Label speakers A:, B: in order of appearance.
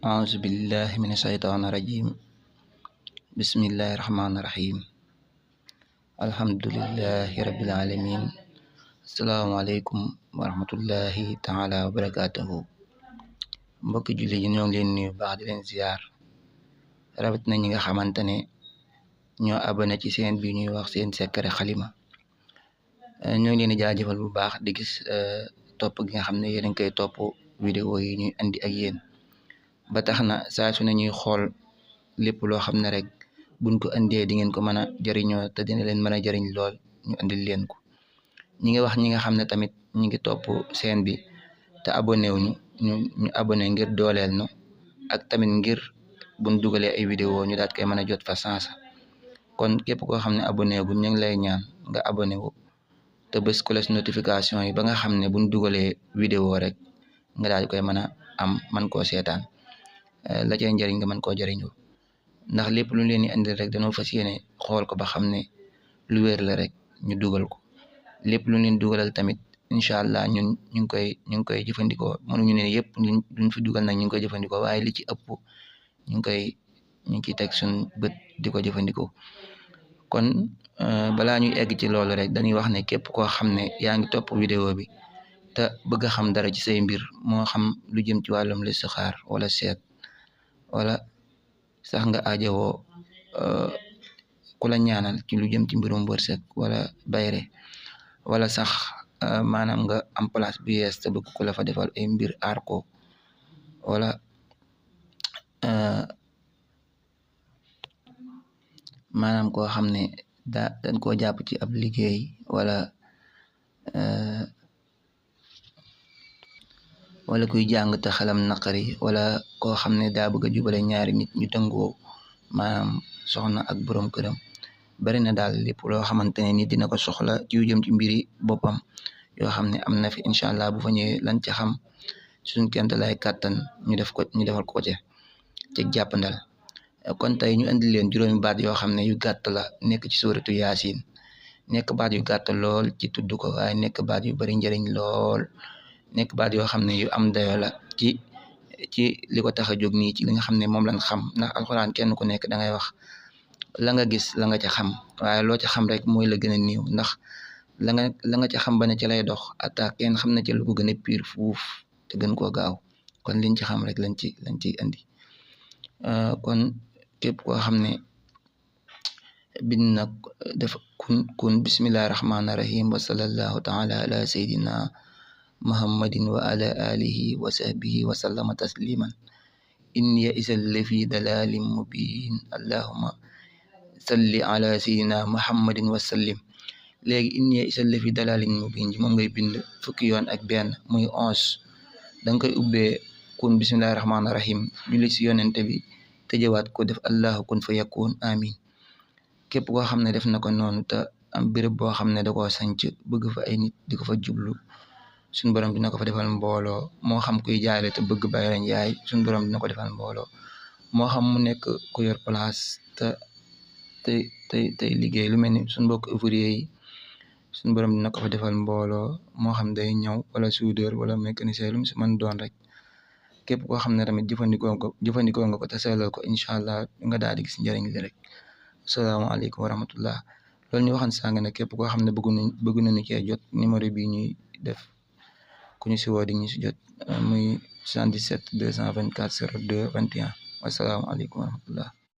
A: أعوذ بالله من الشيطان الرجيم بسم الله الرحمن الرحيم الحمد لله رب العالمين السلام عليكم ورحمة الله تعالى وبركاته mbokki julli yi ñoo ngi leen nuyu baax di leen ziar rawat na ñi nga xamante ne ñoo abonné ci seen bi ñuy wax seen secret xalima ñoo ngi leen di jaajëfal bu baax di gis topp gi nga xam ne yéen a ngi koy topp vidéo yi ñuy andi ak yéen ba tax na saa su ne ñuy xool lépp loo xam ne rek buñ ko andee di ngeen ko mën a jëriñoo te dina leen mën a jëriñ lool ñu andil leen ko ñi ngi wax ñi nga xam ne tamit ñi ngi topp seen bi te abonné wuñu ñu abonné ngir dooleel nu ak tamit ngir buñ dugalee ay vidéo ñu daat koy mën a jot fa sansa kon képp koo xam ne abonné bu ñu ngi lay ñaan nga abonné wu te bés cloche notification yi ba nga xam ne buñ dugalee vidéo rek nga daal koy mën a am man koo seetaan la cay njëriñ nga mën koo jëriñoo ndax lépp lu leen di andil rek dañoo fas yéene xool ko ba xam ne lu wér la rek ñu dugal ko lépp lu leen dugalal tamit incha allah ñun ñu ngi koy jëfandikoo mënuñu ne yëpp luñ fi dugal nag ñu ngi koy jëfandikoo waaye li ci ëpp ñu ngi ciy teg suñ bët di ko jëfandikoo kon balaa ñuy egg ci loolu rek dañuy wax ne képp koo xam ne yaa ngi topp vidéo bi te bëgg a xam dara ci say mbir moo xam lu jëm ci wàllum listixaar wala seet wala sax nga aajowoo ku la ñaanal ci lu jëm ci mbirum wërsëg wala bayre wala sax maanaam nga am place bu yees te bëgg ku la fa defal ay mbir aar ko wala maanaam koo xam ne dañ koo jàpp ci ab liggéey wala kuy jàng te xelam naqari wala koo xam ne daa bëgg a jubale ñaari nit ñu dëngoo maanaam soxna ak borom këram bari na daal lépp loo xamante ne nit dina ko soxla ci yu jëm ci mbiri boppam yoo xam ne am na fi incha allah bu fa ñëwee lan ca xam suñ kent lay kàttan ñu defal ko ci jàppandal kon tey ñu andi leen juróomi baat yoo xam ne yu gàtt la nekk ci suuratu yaasin nekk baat yu gàtt lool ci tudd ko waaye nekk baat yu bari njëriñ lool nekk baat yoo xam ne yu am dayo la ci li ko tax a jóg nii ci li nga xam ne moom lañ xam ndax alxuraan kenn ku nekk da ngay wax la nga gis la nga ca xam waaye loo ca xam rek mooy la gën a néew ndax la nga ca xam ba ne ci lay dox attaque kenn xam na ci lu ko gën a piir fuuf te gën koo gaaw kon liñ ci xam rek lañ ci andi kon képp koo xam ne bind nag def kun bismillahi rahmaani rahim wa sallallahu taala ala sayyidina muhammadin wa ala alihi wa sahbihi wa sallama tasliman inni isal lafi dalalin mubin allahumma salli ala sayyidina muhammadin wa sallim léegi inni isal lafi dalalin mubin ji moom ngay bind fukki yoon ak benn muy 11 danga koy ubbee kun bismillahi rahmaani rahim julli si yonente bi tëjëwaat ko def allahu kun fa yakun amin képp koo xam ne def na ko noonu te am béréb boo xam ne da koo sanc bëgg fa ay nit di ko fa jublu suñ borom dina ko fa defal mbooloo moo xam kuy jaale te bëgg bayra njaay suñ borom dina ko defal mbooloo moo xam mu nekk ku yor place tey liggéey lu mel ni suñ mbokk ouvrier yi suñ borom dina ko fa defal mbooloo moo xam day ñëw wala soudeur wala mécanicien lu mu si mën doon rek képp koo xam ne tamit jëfandikoo nga ko te sellal ko incha allah nga daal di gis njëriñ li rek asalaamaaleykum wa rahmatullah loolu ñu waxan sàng ne képp koo xam ne bëgg nañu cee jot numéro bi ñuy def ku ñu si woo di ñu si jot muy 77 224 02 21 wasalaamaaleykum wa rahmatullah